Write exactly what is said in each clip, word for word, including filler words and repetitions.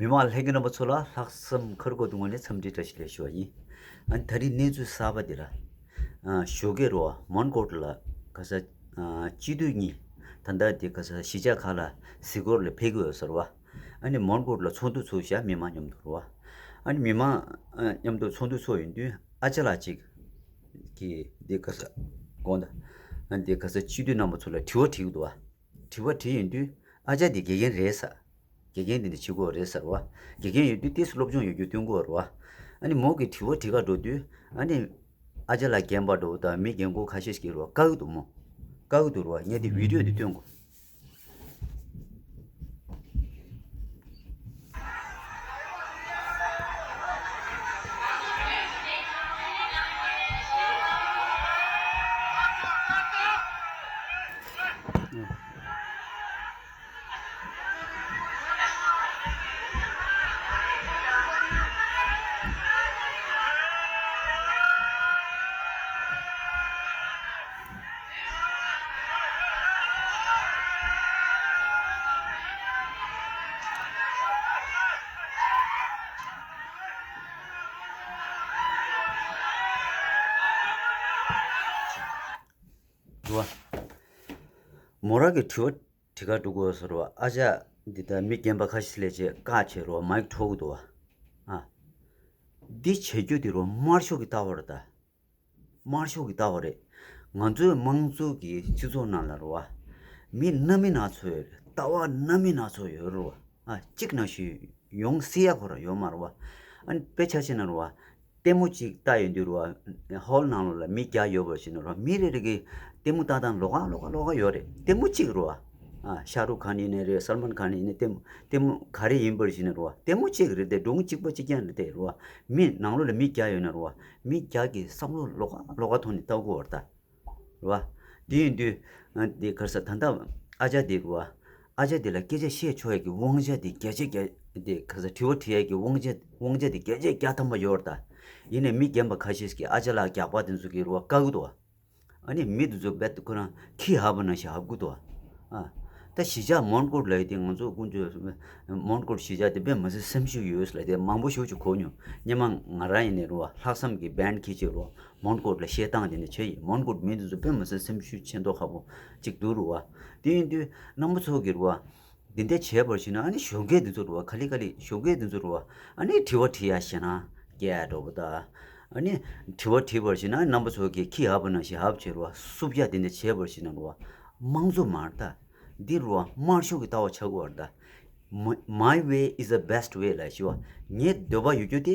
མི་མང་ལྷན་རྒྱས་རྣམ་པ་ཚོ་ལ་ལྷག་བསམ་དཀར་པོ་དང་ངོས་ནས་འཚམས་འདྲི་བཀྲ་ཤིས་བདེ་ལེགས་ཞུ་བ་ཡིན། ཨ་ནི་ད་རིང་གནས་ཚུལ་གསར་པ་འདི་ར། ཨ་ཞོགས་ཀས་རོ་མོན་གྷོ་ལ་ག་ས་ཨ་སྤྱི་འཐུས་གཉིས་ད་ལྟ་འདི་ག་ས་གཞིས་ཆགས་ཁག་ལ་གཟིགས་སྐོར་ལ་ཕེབས་ཀྱི་ཡོད་ས་རེད་བ། ཨ་ནི་མོན་གྷོ་ལ་ཚོགས་འདུ་ཚོགས་ཤག་མི་མང་མཉམ་དུ་རེད་བ། ཨ་ནི་མི་མང་ཨ་མཉམ་དུ་ཚོགས་འདུ་ཚོགས་ཡོང་དུས་ཨ་ཅག་ལགས་གཅིག་གིས་འདི་ག་ས་དགོངས་དག་ཨ་འདི་ག་ས་སྤྱི་འཐུས་རྣམ་པ་ཚོ་ལ་དྲི་བ་དྲིས་ཀྱི་འདུག་བ། དྲི་བ་དྲིས་ཡོང་དུས་ཨ་ཅག་འདི་དགེ་རྒན་རེད་ས། དགེ་རྒན་འདི་འདྲ་བྱེད་དགོས་རེད་ཟེར་བ། དགེ་རྒན་ཡོད་དུས་ཏོག་ཙམ་སློབ་སྦྱོང་ཡོད་རྒྱུ་སྟོན་དགོས་རེད་བ། ཨ་ནི་མོ་གིས་དྲི་བ་དྲི་ག་འགྲོ་དུས་ཨ་ནི་ཨ་ཅག་ལགས་རྒན་པ་འདྲ་བོ་དང་མི་རྒན་གོག་ཁ་ཤས་ཤིག་གིས་རེད་བ་བཀག་གི་འདུག་མོ། བཀག་གི་འདུག་རེད་བ། ངས་འདི་བི་ཌིའོ་འདི་སྟོན་དགོས། འགྲོ་བ། མོ་རང་གི་དྲི་བ་དྲི་ག་འགྲོ་དགོས་ཟེར་བ། ཨ་ཅག་འདི་ལྟར་མི་རྒན་པ་ཁ་ཤས་སླེབས་བྱས་བཀག་བྱས་རོ་མའིག་འཕྲོག་གི་འདུག་བ། ཨ། འདི་བྱེད་རྒྱུ་དེ་རོ་དམར་ཤོག་གི་ལྟ་བ་རེད་ད། དམར་ཤོག་གི་ལྟ་བ་རེད། ང་ཚོའི་དམངས་གཙོ་གི་སྤྱི་ཚོགས་ནང་ལ་རོ་བ། མི་སྣ་མིན་སྣ་ཚོགས་ཡོད་རེད། ལྟ་བ་སྣ་མིན་སྣ་ཚོགས་ཡོད་རོ་བ། ཨ་གཅིག་ནང་བཞིན་ཡོང་སྲིད་ཡ་ཁོ་རང་ཡོད་མ་རོ་བ། ཨ་ནི་དཔེ་ཆ་བཞག་ན་རོ་བ། ལྟད་མོ་གཅིག་ལྟ་ཡོང་དུས་རོ་བ། ཧོལ་ནང་ལོགས་ལ་མི་བརྒྱ་ཡོད་པར་བྱས་ན་རོ་བ། མི་རེ་རེ་གིས་ལྟད་མོ་ལྟ་སྟངས་ལོགས་ཀ་ལོགས་ཀ་ལོགས་ཀ་ཡོད་རེད། ལྟད་མོ་གཅིག་རོ་བ། ཨ་ཤ་རུག་ཁཱན་ཡིན་ནའི་རེད། སལ་མཱན་ཁཱན་ཡིན་ནའི་ལྟད་མོ་ལྟད་མོ་ག་རེ་ཡིན་པར་བྱས་ན་རོ་བ། ལྟད་མོ་གཅིག་རེད་དེ། སྒྲུང་གཅིག་པ་གཅིག་རྐྱང་རེད་དེ་རོ་བ། མི་ནང་ལོགས་ལ་མི་བརྒྱ་ཡོད་ན་རོ་བ། མི་བརྒྱ་གིས་བསམ་བློ་ལོགས་ཀ་ལོགས་ཀ་ཐོག་ནས་ལྟ་དགོས་བར་ལྟ། རེད་བ། དེ་ཡིན་དུས། ཨ་དེ་ག་རེ་ཟེར། ད་ལྟ་ཨ་ཅག་དེ་རེད་བ། ཨ་ཅག་དེ་ལ་སྐད་ཆ་བཤད་ཆོག་ཡ་གི་དབང་ཆ་དེ་བརྒྱ་ཆ་བརྒྱ། དེ་ག་རེ་ཟེར། དྲི་བ་དྲི་ཡ་གི་དབང་ཆ་དབང་ཆ་དེ་བརྒྱ་ཆ་བརྒྱ་ཐམ་པ་ཡོད་རེད་ད། ཡིན་ནའི་མི་རྒན་པ་ཁ་ཤས་ཀྱིས་ཨ་ཅག་ལགས་རྒྱག་པ་དེ་ཚོ་གི་རེད་བ་བཀག་གི་འདུག་བ། ཨ་ནི་མི་དེ་ཚོ་རྦད་དེ་ཁོ་རང་ཁྱི་ཧ་བ་ནང་བཞིན་ཧབ་གི་འདུག་བ། ཨ། ད་གཞིས་ཆགས་མོན་གྷོ་ལབ་ཡ་དེ་ང་ཚོ་ཀུན་སྤྱོད་མོན་གྷོ་གཞིས་ཆགས་དེ་དཔེ་མི་སྲིད་སེམས་ཤུགས་ཡོད་ལབ་དེ་མང་པོ་ཞེ་པོ་ཅིག་གོ་མྱོང་། སྔོན་མ་ང་རང་ཡིན་ནའི་རེད་བ། ལྷག་བསམ་གྱི་བེན་ཁྱེར་བྱས་རེད་བ། མོན་གྷོ་ལ་བཤད་སྟངས་དེ་འདྲ་བྱས་ཡིན། མོན་གྷོ་མི་དེ་ཚོ་དཔེ་མི་སྲིད་སེམས་ཤུགས་ཆེ་མདོག་ཁ་པོ་ཅིག་འདུག་རེད་བ། དེ་ཡིན་དུས་རྣམ་པ་ཚོ་གིས་རེད་བ། འདི་འདྲ་བྱས་པར་བྱས་ན་ཨ་ནི་གཞོན་སྐྱེས་འདི་ཚོ་རེད་བ། ག་ལེ་ག་ལེ་གཞོན་སྐྱེས་འདི་ཚོ་རེད་བ། ཨ་ནི་དྲི་བ་དྲི་ཡ་ཞེད་སྣང་སྐྱེ་ཡ་འདྲ་པོ་དང་། ཨ་ནི་དྲི་བ་དྲིས་པར་བྱས་ན་རྣམ་པ་ཚོ་གིས་ཁྱི་ཧབ་པ་ནང་བཞིན་ཧབ་བྱས་རེད་བ། སུབ་ཡ་འདི་འདྲ་བྱས་པར་བྱས་ན་རེད་བ། དམངས་གཙོ་མ་རེད་ད། འདི་རེད་བ་དམར་ཤོག་གི་ལྟ་བ་ཆགས་ཀྱི་ཡོད་རེད་ད། My- my way is the best way ལབ་ཤི་བ། ངའི་འདོད་པ་ཡོད་རྒྱུ་དེ།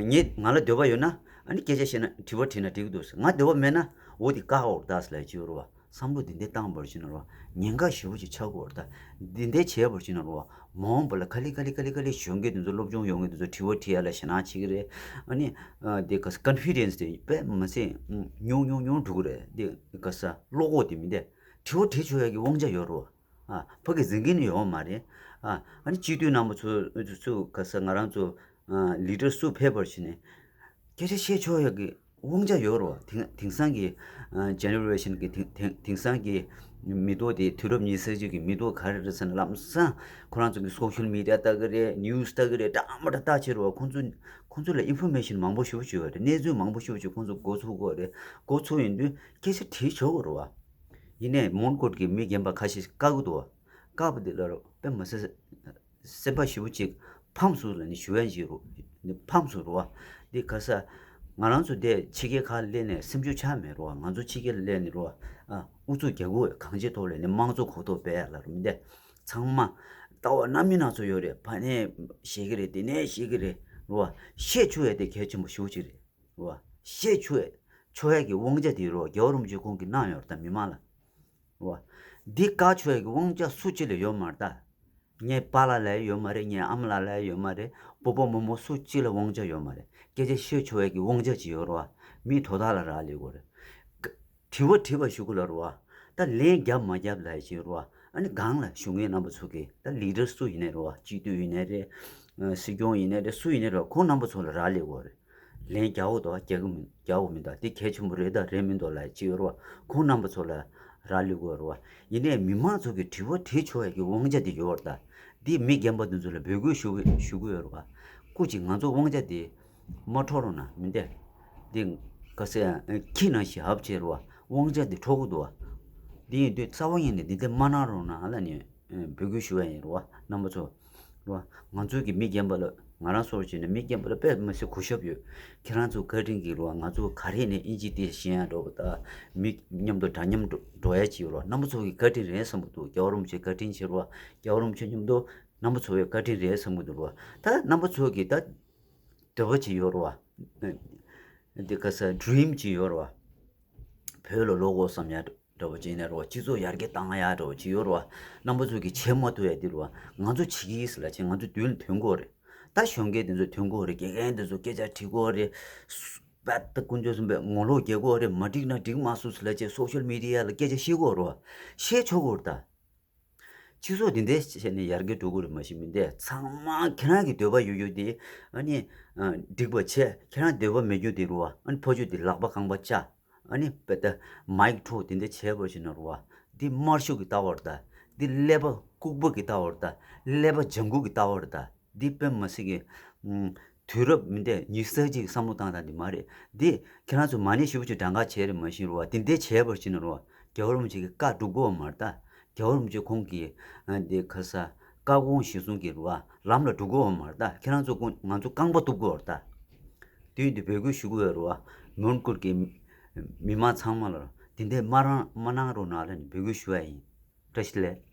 ངས་ང་ལ་འདོད་པ་ཡོད་ན་ཨ་ནི་སྐད་ཆ་བཤད་ན་དྲི་བ་དྲིས་ན་འགྲིག་གི་འདུག་ང་འདོད་པ་མེད་ན་འོ་དེ་བཀག་འོར་ད་ལབ་ཤི་བ་རེད་བ། བསམ་བློ་དེ་འདྲ་བཏང་བར་བྱས་ན་རེད་བ། ཉེན་ཁ་ཞེ་པོ་ཅིག་ཆགས་ཀྱི་ཡོད་རེད་ད། འདི་འདྲ་བྱས་པར་བྱས་ན་རེད་བ། མ་འོངས་པ་ལ་ག་ལེ་ག་ལེ་ག་ལེ་ག་ལེ་གཞོན་སྐྱེས་དེ་ཚོ་སློབ་སྦྱོང་ཡོང་མཁན་དེ་ཚོ་དྲི་བ་དྲི་ཡ་ལ་ཞེད་སྣང་བྱེད་ཀྱི་རེད། ཨ་ནི། ཨ་དེ་ག་ས་ཀོན་ཕི་ཌེན་སི་དེ་དཔེ་མི་སྲིད་ཉུང་ཉུང་ཉུང་འགྲོ་གི་རེད། དེ་ག་ས་བློ་ཁོག་དེ་མི་འདུག་དྲི་བ་དྲི་ཆོག་ཡ་གི་དབང་ཆ་ཡོད་རེད་བ། ཨ་ཕ་གི་འཛིན་གྱི་ནི་ཡོད་མ་རེད། ཨ་ཨ་ནི་སྤྱི་འཐུས་རྣམ་པ་ཚོ་ཚོ་ག་ས་ང་རང་ཚོ་ལི་ཌར་སུ་ཕེབས་པར་བྱས་ནས་སྐད་ཆ་བཤད་ཆོག་ཡ་གི་དབང་ཆ་ཡོད་རེད་བ། དེང་དེང་སང་གི་ཨ་ཇེ་ནེ་རེ་ཤན་གི་དེང་དེང་དེང་སང་གི་མི་ཐོག་དེ། དུས་རབས་ཉི་ཤུ་རྩ་གཅིག་གི་མི་ཐོག་ག་རེ་རེད་ཟེར་ན་ལམ་སང་ཁོ་རང་ཚོ་གི་སོ་ཤལ་མི་ཌི་ཡ་ལྟ་གི་རེད། ནིའུ་སི་ལྟ་གི་རེད། འདྲ་མི་འདྲ་ལྟ་བྱེད་རེད་བ། ཁོང་ཚོ་ཁོང་ཚོ་ལ་ཨིན་ཕོར་མེ་ཤན་མང་པོ་ཞེ་པོ་ཅིག་ཡོད་རེད། གནས་ཚུལ་མང་པོ་ཞེ་པོ་ཅིག་ཁོང་ཚོ་མགོ་ཚོས་ཀྱི་ཡོད་རེད། མགོ་ཚོས་ཡོང་དུས་སྐད་ཆ་དྲིས་ཆོག་གི་རེད་བ། ཡིན་ནའི་མོན་གྷོ་གི་མི་རྒན་པ་ཁ་ཤས་བཀག་གི་འདུག་བ། བཀག་པ་དེ་ལ་རོ་དཔེ་མི་སྲིད་སེམས་པ་ཞེ་པོ་ཅིག་ཕམ་སོང་ལབ་ནས་ཞུ་ཡ་ཞིག་རོ། ཕམ་སོང་རོ་བ། འདི་ག་ས། ང་རང་ཚོ་འདི་ཕྱི་རྒྱལ་ཁག་སླེབས་ནས་སེམས་ཤུགས་ཆག་མེད་རོ་བ། ང་ཚོ་ཕྱི་རྒྱལ་སླེབས་ནས་རོ་བ། ཨ་ཨུ་ཚུགས་རྒྱག་དགོས། གང་ཅིའི་ཐོག་ལ་ནི་དམངས་གཙོ་གོ་རྟོགས་སྤེལ་ཡ་ལ་རོ། མི་འདི་ཚང་མ་ལྟ་བ་སྣ་མིན་སྣ་ཚོགས་ཡོད་རེད། ཕ་ནས་བཤད་གི་རེད། དེ་ནས་བཤད་གི་རེད་རོ་བ། བཤད་ཆོག་ཡ་དེ་གལ་ཆེན་པོ་ཞེ་པོ་ཅིག་རེད། རོ། བཤད་ཆོག་ཡ་ཆོག་ཡ་གི་དབང་ཆ་དེ་རོ་རྒྱལ་བ་རིན་པོ་ཆེ་ཁོང་གིས་གནང་ཡོད་རེད་ད་མི་མང་ལ། རོ། འདི་བཀག་ཆོག་ཡ་གི་དབང་ཆ་སུ་གཅིག་ལ་ཡོད་མ་རེད་ད། ངའི་པཱ་ལགས་ལ་ཡོད་མ་རེད། ངའི་ཨ་མ་ལགས་ལ་ཡོད་མ་རེད། སྤོ་བོ་རྨོ་མོ་སུ་གཅིག་ལ་དབང་ཆ་ཡོད་མ་རེད། སྐད་ཆ་བཤད་ཆོག་ཡ་གི་དབང་ཆ་ཅིག་ཡོད་རོ། མིའི་དོ་བདག་ལ་རག་ལས་དགོས་རེད། དྲི་བ་དྲི་བ་ཞུ་དགོས་ལ་རོ། ད་ལན་རྒྱབ་མ་རྒྱབ་ལ་ཡ་ཅིག་རོ། ཨ་ནི་སྒང་ལ་བཞུགས་མཁན་རྣམ་པ་ཚོ་གིས་ད་ལི་ཌར་སུ་ཡིན་ནའི་རོ། སྤྱི་འཐུས་ཡིན་ནའི་རེད། སྲིད་སྐྱོང་ཡིན་ནའི་རེད། སུ་ཡིན་ནའི་རོ། ཁོང་རྣམ་པ་ཚོ་ལ་རག་ལས་དགོས་རེད། ལན་རྒྱག་འོ་དོ་རྒྱག་གི་མི་རྒྱག་འོ་མི་འདུག་དེ་གལ་ཆེན་པོ་རེད་ད་རེད་མི་འདུག་ལ་ཅི་ཡོད་རོ། ཁོང་རྣམ་པ་ཚོ་ལ་རག་ལས་དགོས་རོ། ཡིན་ནའི་མི་མང་ཚོ་གི་དྲི་བ་དྲི་ཆོག་ཡ་གི་དབང་ཆ་དེ་ཡོད་ར་ད། འདི་མི་རྒན་པ་འདི་ཚོ་ལ་འབོད་སྐུལ་ཞུ་གི་ཞུ་གི་ཡོད་རེད་བ། སྐུ་མཁྱེན། ང་ཚོ་དབང་ཆ་དེ་མ་འཕྲོག་རོགས་གནང་། མི་འདི་འདི་ག་ཟེར་ཡ། ཁྱི་ནང་བཞིན་ཧབ་བྱེད་རེད་བ། དབང་ཆ་དེ་འཕྲོག་གི་འདུག་བ། འདི་ཡིན་དུས་རྩ་བ་ཉིད་ནས་འདི་འདྲ་མ་གནང་རོགས་གནང་ལབ་ནས་འབོད་སྐུལ་ཞུ་ཡ་ཡིན་རེད་བ། རྣམ་པ་ཚོ་རེད་བ། ང་ཚོ་གི་མི་རྒན་པ་ལ། ང་རང་སོར་བྱས་ནས་མི་རྒན་པ་ལ་དཔེ་མི་སྲིད་གུས་ཞབས་ཡོད། ཁྱེད་རང་ཚོ་བཀའ་དྲིན་གྱིས་རེད་བ། ང་ཚོ་ག་རེ་ནས་ཨིན་ཇི་དེ་ཤེས་ཡ་འགྲོ་བ། ད་མི་མཉམ་དུ་འདྲ་མཉམ་འགྲོ་འགྲོ་ཡ་ཅིག་ཡོད་རེད་བ། རྣམ་པ་ཚོ་གི་བཀའ་དྲིན་རེད་བསམ་གྱི་འདུག་རྒྱལ་བ་རིན་པོ་ཆེ་བཀའ་དྲིན་ཆེ་རེད་བ། རྒྱལ་བ་རིན་པོ་ཆེ་མཉམ་དུ་རྣམ་པ་ཚོ་བའི་བཀའ་དྲིན་རེད་བསམ་གྱི་འདུག་རེད་བ། ད་རྣམ་པ་ཚོ་གི་ད་འདོད་པ་ཅིག་ཡོད་རེད་བ། འདི་ག་ཟེར། ཌི་རིམ་ཅིག་ཡོད་རེད་བ། བོད་ལ་ལོག་དགོས་བསམ་ཡ་འདྲ་བོ་ཅིག་ཡིན་ན་རེད་བ། སྤྱི་ཚོགས་ཡར་རྒྱས་བཏང་ཡ་འདྲ་བོ་ཅིག་ཡོད་རེད་བ། རྣམ་པ་ཚོ་གིས་བྱེད་མ་ཐུབ་ཡ་འདི་རེད་བ། ང་ཚོ་བྱེད་ཀྱི་ཡིན་ཟེར་ལབ་བྱས། ང་ཚོ་མདུན་ལ་ཐོན་དགོས་རེད། ད་གཞོན་སྐྱེས་དེ་ཚོ་ཐོན་དགོས་རེད། དགེ་རྒན་དེ་ཚོ་སྐད་ཆ་དྲི་དགོས་རེད། སུ་རྦད་དེ་དཀོན་མཆོག་གསུམ་པས་ངོ་ལོག་རྒྱག་དགོས་རེད། མ་འགྲིག་ན་འགྲིག་མ་སོང་ཟེར་ལབ་བྱས། སོ་ཤལ་མི་ཌི་ཡ་ལ་སྐད་ཆ་བཤད་དགོས་རེད་བ། བཤད་ཆོག་གི་རེད་ད། སྤྱི་ཚོགས་འདི་འདྲའི་བྱས་ནས་ཡར་རྒྱས་འགྲོ་གི་རེད། མ་གཞི་མི་འདི་ཚང་མ་ཁྱེད་རང་གི་འདོད་པ་ཡོད་རྒྱུ་དེ་ཨ་ནི་འགྲིག་པ་བྱས། ཁྱེད་རང་འདོད་པ་མེད་རྒྱུ་དེ་རེད་བ། ཨ་ནི་ཕ་ཆོས་དེ་ལག་པ་རྐང་པ་བཅག་ཨ་ནི་དཔེ་ད་མའིག་འཕྲོག་དེ་འདྲ་བྱས་པ་ཞིག་ན་རེད་བ། འདི་དམར་ཤོག་གི་ལྟ་བ་རེད་ད། འདི་ཀླད་པ་ལྐུགས་པ་གི་ལྟ་བ་རེད་ད། ཀླད་པ་ལྗང་ཁུ་གི་ལྟ་བ་རེད་ད། འདི་དཔེ་མི་སྲིད་གི། ཨུམ། དུས་རབས་མི་འདི་ཉི་ཤུ་རྩ་གཅིག་གི་བསམ་བློ་བཏང་སྟངས་འདི་མ་རེད། འདི་ཁྱེད་རང་ཚོ་མ་ཎི་ཞེ་པོ་ཅིག་བགྲང་ག་བྱས་རེད། མ་གཞི་རེད་བ། འདི་འདྲ་བྱས་པ་ཞིག་ན་རེད་བ། རྒྱལ་བ་རིན་པོ་ཆེ་གི་བཀའ་སྒྲུབ་དགོས་བ་མ་རེད་ད། རྒྱལ་བ་རིན་པོ་ཆེ་ཁོང་གིས་ཨ་འདི་ག་ཟེར། བཀའ་དགོངས་གཞིར་བཟུང་གི་རེད་བ། ལམ་ལ་འགྲོ་དགོས་བ་མ་རེད་ད། ཁྱེད་རང་ཚོ་ཁོང་ང་ཚོ་རྐང་པ་གཏུབ་དགོས་བ་རེད་ད། དུས་འདི་འབོད་སྐུལ་ཞུ་དགོས་རེད་བ། མོན་གྷོ་གི་མི་མང་ཚང་མ་ལ་འདི་འདྲ་མ་རང་མ་གནང་རོགས་གནང་ལབ་ནས་འབོད་སྐུལ་ཞུ་ཡ་ཡིན། བཀྲ་ཤིས་བདེ་ལེགས།